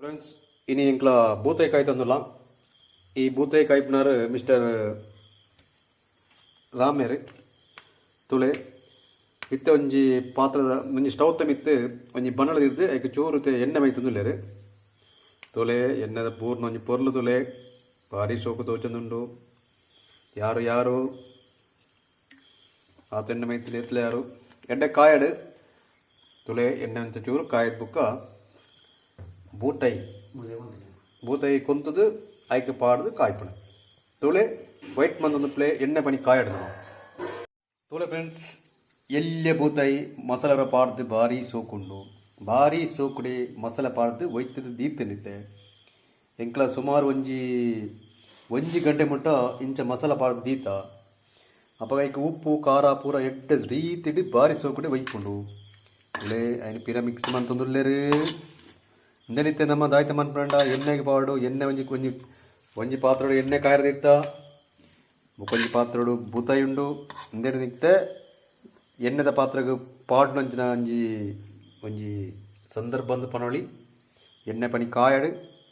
Friends, ಇನಿ ಎಂಕ್ಲ ಬೂತಾಯಿ ಕಾಯ್ತೊಂದುಲ್ಲ. ಈ ಬೂತಾಯಿ ಕಾಯ್ಪುನಾರ್ ಮಿಸ್ಟರ್ ರಾಮೇರ್. ತುಲೆ, ಇತ್ತೆ ಒಂಜಿ ಪಾತ್ರದ ಒಂಜಿ ಸ್ಟೌತ ಮಿತ್ತ್ ಒಂಜಿ ಬನಲ ದೀಡ್ದ್ ಐಕ್ ಚೂರು ಎಣ್ಣೆ ಮೈತೊಂದುಲ್ಲೆರ್. ತುಲೆ, ಎಣ್ಣೆದ ಪೂರ್ಣ ಒಂಜಿ ಪೊರ್ಲು ತುಲೆ, ಬಾರಿ ಶೋಕು ತೋಚೊಂದುಂಡು. ಯಾರು ಯಾರು ಆತ್ ಎಣ್ಣೆ ಮೈತಿನ ಎತ್ಲೆ ಯಾರು ಎಡ್ಡೆ ಕಾಯಡ್. ತುಲೆ, ಎಣ್ಣೆ ಒಂತೆ ಚೂರು ಕಾಯದ್ ಬುಕ್ಕ ಬೂಟೈ ಬೂತಾಯಿ ಕೊಂತುದು ಐಕ್ ಪಾಡ್ದು ಕಾಯ್ಪುಣ. ತುಲೆ, ವೈಟ್ ಮಂದೊಂದು ಪ್ಲೇ ಎಣ್ಣೆ ಪನಿ ಕಾಯಡ್ ನಮ. ತೂಲೆ ಫ್ರೆಂಡ್ಸ್, ಎಲ್ಯ ಬೂತಾಯಿ ಮಸಾಲೆ ಪಾಡ್ದು ಬಾರಿ ಸೋಕುಂಡು. ಬಾರಿ ಸೋಕುಡೆ ಮಸಾಲೆ ಪಾಡ್ದು ಒಯ್ತುದು ದೀತನಿತ್ತೆ. ಎಂಕ್ಲ ಸುಮಾರು ಒಂಜಿ ಒಂಜಿ ಗಂಟೆ ಮುಟ್ಟ ಇಂಚ ಮಸಾಲೆ ಪಾಡ್ದು ದೀತ. ಅಪಗ ಐಕ್ ಉಪ್ಪು ಖಾರ ಪೂರ ಎಡ್ಡೆ ರೀತಿಡ್ ಬಾರಿ ಸೋಕುಡೆ ಒಯ್ಪುಂಡು. ತುಲೆ, ಐನ್ ಪಿರ ಮಿಕ್ಸ್ ಮಂತೊಂದುಲ್ಲೆರ್. ಇಂದೆನಿತ್ತೆ ನಮ್ಮ ದಾಯ್ತ ಮನ್ಪುಂಡ ಎಣ್ಣೆಗೆ ಪಾಡು. ಎಣ್ಣೆ ಒಂಜಿ ಒಂಜಿ ಒಂಜಿ ಪಾತ್ರಡ್ ಎಣ್ಣೆ ಕಾಯರ ದಿತ್ತ, ಬೊಕೊಂಜಿ ಪಾತ್ರಡ್ ಬೂತಾಯಿ ಉಂಡು. ಇಂದೆಡ್ ನಿಕ್ತೆ ಎಣ್ಣೆದ ಪಾತ್ರಗ್ ಪಾಡ್ನಂಚಿನ ಒಂಜಿ ಒಂಜಿ ಸಂದರ್ಭ ಅಂದ್ ಪನೊಳಿ. ಎಣ್ಣೆ ಪನಿ ಕಾಯಡ್,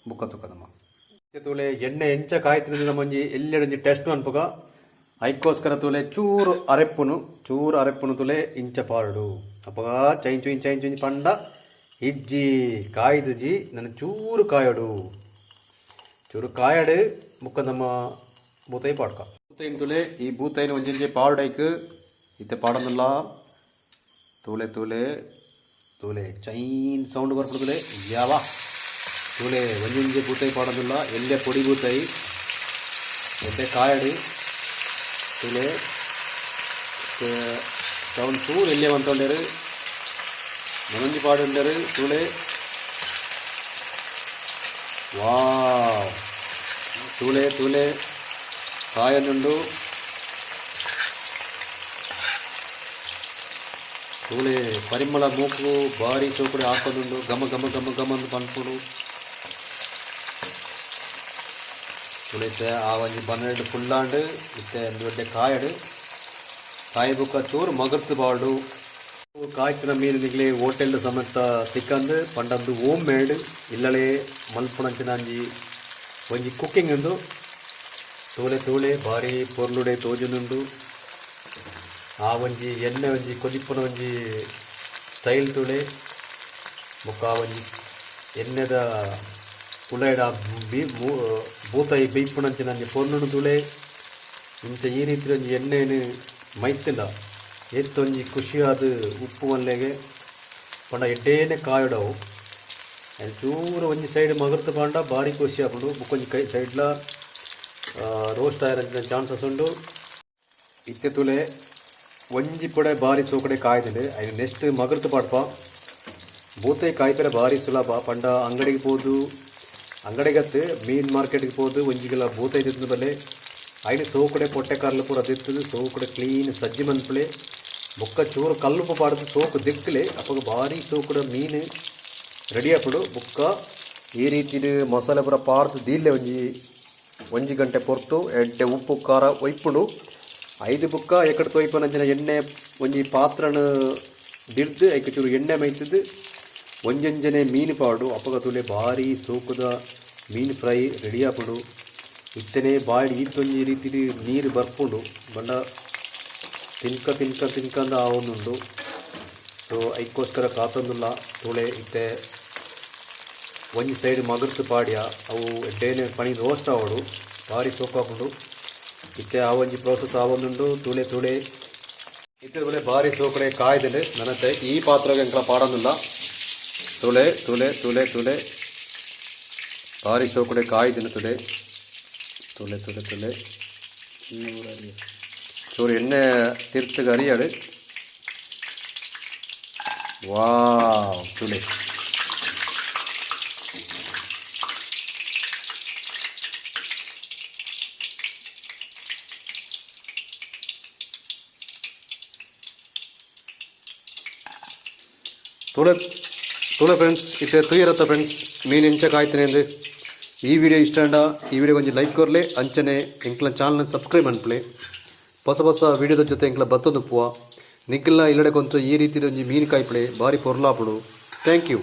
ಬುಕ್ಕ ತುಕ ನಮ. ತೂಲೆ, ಎಣ್ಣೆ ಎಂಚ ಕಾಯ್ತಿನ ನಮ್ಮ ಒಂಜಿ ಎಲ್ಲೆಡ್ ಒಂಜಿ ಟೆಸ್ಟ್ ಮನ್ಪುಗ. ಐಕ್ಕೋಸ್ಕರ ತೂಲೆ, ಚೂರು ಅರೆಪ್ಪುನು, ಚೂರು ಅರೆಪ್ಪುನು. ತುಲೆ, ಇಂಚ ಪಾಡು. ಅಪಗ ಚೈನ್ ಚುಯಿನ್ ಚೈನ್ ಚುಯಿನ್ ಪಂಡ ಇಜ್ಜಿ, ಕಾಯ್ದುಜಿ. ನನ ಚೂರು ಕಾಯಡು, ಚೂರು ಕಾಯಡು, ಬುಕ್ಕ ನಮ್ಮ ಬೂತಾಯಿ ಪಾಡ್ಕ. ಬೂತಾಯಿನ ತುಲೆ, ಈ ಬೂತಾಯಿನ ಒಂಜೊಂಜೆ ಪಾಡೈಕ್ ಇತ್ತೆ ಪಾಡೊಂದುಲ್ಲ. ತೂಲೆ, ತೂಲೆ, ತೂಲೆ, ಚೈನ್ ಸೌಂಡ್ ಬರ್ಪುಂಡು ತುಲೆ. ಯಾವ ತೂಲೆ, ಒಂಜೊಂಜೆ ಬೂತಾಯಿ ಪಾಡೊಂದುಲ್ಲ. ಎಲ್ಲೆ ಪೊಡಿ ಬೂತಾಯಿ, ಎಡ್ಡೆ ಕಾಯಡು. ತೂಲೆ, ಸೌಂಡ್ ಚೂರು ಎಲ್ಲೆ ಮಂತೊಂಡೆರು. ನನೊಂಜಿ ಪಾಡೊಂಡೆರು. ತೂಲೆ, ವಾವ್! ತೂಲೆ, ತೂಲೆ, ಕಾಯೊಂದುಂಡು. ತೂಲೆ, ಪರಿಮಳ ಮೂಕು ಬಾರಿ ಚೌಕಡೆ ಹಾಕೊಂದುಂಡು. ಘಮ ಘಮ ಘಮ ಘಮ ಅಂದ್ ಪನ್ಪುಂಡು. ತೂಲೆ, ಇತ್ತೆ ಆ ಒಂಜಿ ಬನ್ನಡ್ ಫುಲ್ಲಾಂಡ್. ಇತ್ತೆ ಒಂಜಿ ಎಡ್ಡೆ ಕಾಯಡ್. ಕಾಯಿ ಬೊಕ್ಕ ಚೂರು ಮಗರ್ತ್ ಪಾಡು. ಕಾಯ್ತಿನ ಮೀನು ನಿಕ್ಲೆ ಹೋಟೆಲ್ ಸಮೇತ ತಿಕ್ಕಂದ್. ಪಂಡಂದು ಹೋಮ್ ಮೇಡ್, ಇಲ್ಲಳೆ ಮಲ್ಪುನಂಚಿನ ಒಂಜಿ ಒಂಜಿ ಕುಕ್ಕಿಂಗ್ ಉಂದು. ತೂಲೆ, ತೂಲೆ, ಬಾರಿ ಪೊರ್ಲುಡೆ ತೋಜೊಂದುಂಡು. ಆ ಒಂಜಿ ಎಣ್ಣೆ ಒಂಜಿ ಕೊದಿಪ್ಪುನ ಒಂಜಿ ಸ್ಟೈಲ್ ತೂಲೆ. ಬೊಕ್ಕ ಆ ಒಂಜಿ ಎಣ್ಣೆದ ಉಲೈಡ್ ಆ ಬಿ ಬೂತಾಯಿ ಬೇಯ್ಪುನಂಚಿನ ಒಂಜಿ ಪೊರ್ಲುನು ತೂಲೆ. ಇಂಚ ಈ ರೀತಿ ಒಂಜಿ ಎಣ್ಣೆನ್ ಮೈತ್ಂಡ ಏತ್ ಒಂಜಿ ಖುಷಿಯಾದ್ ಉಪ್ಪು ಮಲ್ಲೆಗೆ ಪಂಡ ಎಡ್ಡೇನೆ ಕಾಯೊಡವು. ಐನ್ ಚೂರು ಒಂಜಿ ಸೈಡ್ ಮಗರ್ತ್ ಪಾಂಡ ಬಾರಿ ಖುಷಿ ಆಪುಂಡು. ಬೊಕೊಂಜಿ ಕೈ ಸೈಡ್ಲ ರೋಸ್ಟ್ ಆಯೆರೆ ಚಾನ್ಸಸ್ ಉಂಡು. ಇತ್ತೆ ತೂಲೆ, ಒಂಜಿ ಪೊಡೆ ಬಾರಿ ಸೋಕಡೆ ಕಾಯ್ದುಂಡು. ಐನ್ ನೆಕ್ಸ್ಟ್ ಮಗರ್ತ್ ಪಾಡ್ಪ. ಬೂತಾಯಿ ಕಾಯ್ಪೆರೆ ಬಾರಿ ಸುಲಭ. ಪಂಡ ಅಂಗಡಿಗೆ ಪೋದು, ಅಂಗಡಿಗತ್ತು ಮೀನ್ ಮಾರ್ಕೆಟ್ಗೆ ಪೋದು ಒಂಜಿ ಕಿಲೋ ಬೂತಾಯಿ ದೆತ್ತುದು ಬಲೆ. ಐನ್ ಸೋಕಡೆ ಪೊಟ್ಟೆ ಕಾರ್ಲು ಪೂರ ದೆತ್ತುದು ಸೋಕಡೆ ಕ್ಲೀನ್ ಸಜ್ಜಿ ಮನ್ಪುಲೆ. ಬೊಕ್ಕ ಚೂರು ಕಲ್ಲುಪ್ಪು ಪಾಡ್ದು ಸೋಕು ದೆಕ್ಕಲೆ. ಅಪಗ ಬಾರಿ ಸೋಕುಡ ಮೀನು ರೆಡಿ ಆಪುಂಡು. ಬೊಕ್ಕ ಈ ರೀತಿಡ್ ಮಸಾಲೆ ಪೂರ ಪಾಡ್ದು ದೀಲ್ಲೆ ಒಂಜಿ ಒಂಜಿ ಗಂಟೆ ಪೊರ್ತು ಎಡ್ಡೆ ಉಪ್ಪು ಖಾರ ಒಯ್ಪುಂಡು. ಐದು ಬುಕ್ಕ ಎಕಡೆ ತೊಯ್ಪನಂಚಿನ ಎಣ್ಣೆ ಒಂಜಿ ಪಾತ್ರನ್ ದಿಡ್ದು ಐಕ್ ಚೂರು ಎಣ್ಣೆ ಮೈತುದು ಒಂಜೊಂಜನೆ ಮೀನು ಪಾಡು. ಅಪಗ ತೂಲೆ, ಬಾರಿ ಸೋಕುದ ಮೀನು ಫ್ರೈ ರೆಡಿ ಆಪುಂಡು. ಇತ್ತನೆ ಬಾಯಿಡ್ ಈತೊಂಜಿ ರೀತಿಡ್ ನೀರು ಬರ್ಪುಂಡು. ಪಂಡ ತಿನ್ಕ ತಿನ್ಕ ತಿನ್ಕಂದ ಆವೊಂದುಂಡು. ಸೊ ಐಕ್ಕೋಸ್ಕರ ಕಾತೊಂದುಲ್ಲ. ತೂಲೆ, ಇತ್ತೆ ಒಂಜಿ ಸೈಡ್ ಮಗರ್ತ್ ಪಾಡ್ಯ. ಅವು ಎಡ್ಡೇನೆ ಪನಿ ರೋಸ್ಟ್ ಆವೊಡು, ಬಾರಿ ಸೋಕು ಆಪುಂಡು. ಇತ್ತೆ ಆ ಒಂಜಿ ಪ್ರೋಸೆಸ್ ಆವೊಂದುಂಡು. ತೂಲೆ, ತೂಲೆ, ಇತ್ತೆ ತೂಲೆ, ಬಾರಿ ಸೋಕಡೆ ಕಾಯ್ದುಂಡು. ನನತ್ತೆ ಈ ಪಾತ್ರಗ್ ಎಂಕ್ಲ ಪಾಡೊಂದುಲ್ಲ. ತೂಲೆ, ತೂಲೆ, ತೂಲೆ, ತೂಲೆ, ಬಾರಿ ಸೋಕಡೆ ಕಾಯ್ದುಂಡು. ತೂಲೆ, ತೂಲೆ, ತೂಲೆ, ತೂಲೆ, ಚೂರು ಎಣ್ಣೆ ತಿರ್ತುಗ್ ಅರಿಯಡ್. ವಾವ್! ತೂಲೆ. ತೂಲೆ, ತೂಲೆ ಫ್ರೆಂಡ್ಸ್, ಇತ್ತೆ ತೂಯರತ್ತ ಫ್ರೆಂಡ್ಸ್, ಮೀನು ಎಂಚ ಕಾಯ್ತನೆ. ಈ ವಿಡಿಯೋ ಇಷ್ಟ ಆಂಡ ಈ ವಿಡಿಯೋ ಒಂಜಿ ಲೈಕ್ ಕೊರ್ಲೆ. ಅಂಚನೆ ಎಂಕ್ಲ ಚಾನಲ್ ಸಬ್ಸ್ಕ್ರೈಬ್ ಮನ್ಪುಲೆ. ಹೊಸ ಹೊಸ ವಿಡಿಯೋದ ಜೊತೆ ಎಂಕ್ಲ ಬತ್ತೊಂದುಪ್ಪುವ. ನಿಗ್ಲ ಇಲ್ಲಡೆ ಕೊಂತು ಈ ರೀತಿದ ಒಂಜಿ ಮೀನು ಕಾಯ್ಪುಲೆ, ಬಾರಿ ಪೊರ್ಲಾಪುಂಡು. Thank you.